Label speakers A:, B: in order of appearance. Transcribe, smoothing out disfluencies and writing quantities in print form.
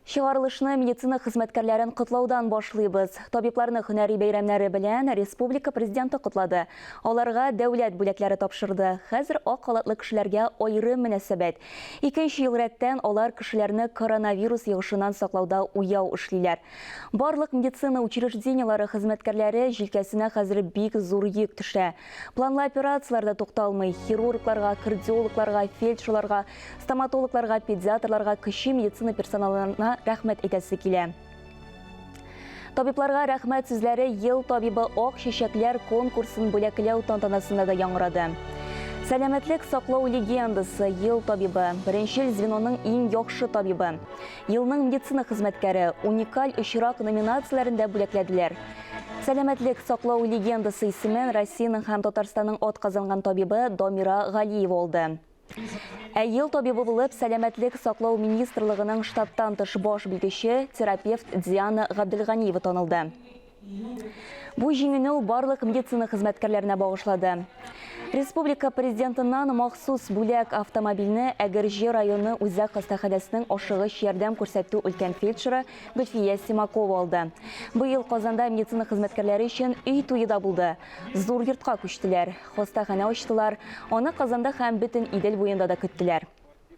A: Чыгарылышны медицина хезмәткәрләрен котлаудан башлыйбыз. Табибларны һөнәри бәйрәмнәре белән республика Президенты котлады. Аларга дәүләт бүләкләре тапшырды. Хәзер ак халатлы кешеләргә аерым мөнәсәбәт. Икенче ел рәттән алар кешеләрне коронавирус йогышыннан саклауда уяу эшлиләр. Барлык медицина учреждениеләре хезмәткәрләре җилкәсенә хәзер бик зур йөк төшә. Планлы операцияләр дә тукталмый. Хирургларга, кардиологларга, фельдшерларга, Стоматологларга, педиатрларга, кече медицина персоналына рәхмәт әйтәсе килә. Табибларга рәхмәт сүзләре Ел табибы ак чәчәкләр конкурсын бүләкләү тантанасында да яңгырады. Сәламәтлек саклау легендасы, ел табибы, беренчел звеноның иң яхшы табибы, елның медицина хезмәткәре, уникаль очрак номинацияләрендә бүләкләделәр. Сәламәтлек саклау легендасы исемен Россиянең һәм Татарстанның атказанган табибы Дамира Галиева алды. Ә ел табибы булып Сәламәтлек саклау министрлыгының штаттан тыш баш белгече, терапевт Диана Габделганиева танылды. Бу җиңүне ул барлык медицина хезмәткәрләренә багышлады. Республика Президентыннан махсус бүләк автомобильне Әгерҗе районы үзәк хастаханәсенең ашыгыч ярдәм күрсәтү өлкән фельдшеры Гөлфия Симакова алды. Быел Казанда медицина хезмәткәрләре өчен өй туе да булды. Зур йортка күчтеләр. Хастаханә ачтылар, аны Казанда һәм бөтен Идел буенда да көттеләр.